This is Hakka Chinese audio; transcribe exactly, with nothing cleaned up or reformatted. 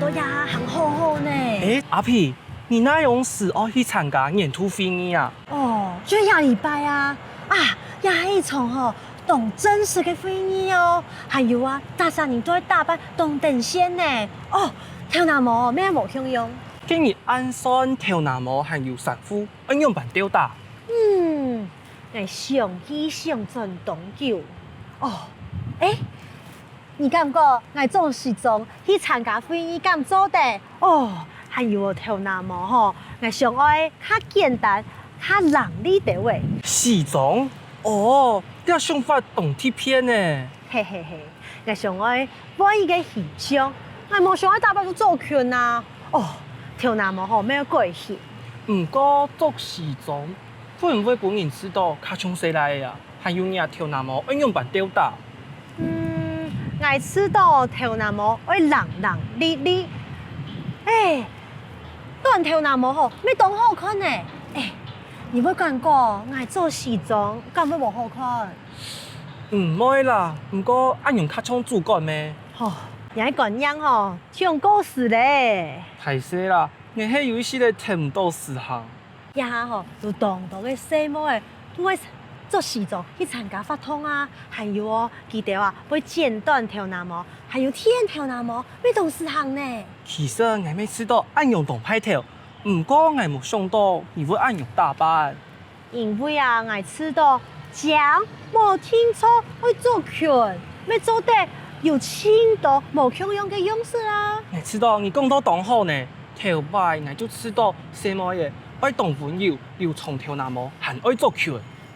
都也還好好呢。欸，阿皮，你哪央時愛去參加年度會議啊？哦，就下禮拜啊。啊，也係一場吼，當正式个會議哦。還有啊，逐儕人都愛打扮當等閒呢。哦，頭那毛乜無共樣。今日恁算頭那毛還有衫褲，愛仰般鬥搭？嗯，𠊎想去想轉當久。哦，欸，你感覺𠊎著西裝去參加會議敢做得？哦，還有哦，頭那毛吼，𠊎想愛較簡單、較伶俐兜仔。西裝？哦，這想法當特別呢。嘿嘿嘿，𠊎想愛換一個形象，𠊎無想愛打扮到做裙啊。哦，頭那毛吼，乜愛改型。毋過著西裝，會毋會分人試著較像細賴仔啊？ 還有若頭那毛愛仰般鬥搭？嗯，𠊎試著頭那毛愛伶伶俐俐。欸，短頭那毛吼，乜當好看呢。欸，你會感覺𠊎著西裝敢會無好看？毋會啦，毋過恁樣較像主管咩？吼，你愛觀念吼，像過時咧。歹勢啦，𠊎係有一息仔跈毋著時行。 這下吼，有當多个細妹仔都會著西裝去參加活動啊，還有哦，佢兜啊會剪短頭那毛，還有剃頭那毛，乜當時行呢。其實𠊎乜試著恁樣當派頭，毋過𠊎無想著你會恁樣打扮。因為啊，𠊎試著靚無定著愛著裙，乜做得有盡多無共樣个樣式啊。𠊎試著你講到當好呢， 頭擺𠊎就試著細妹仔愛當溫柔，留長頭那毛，還愛著裙。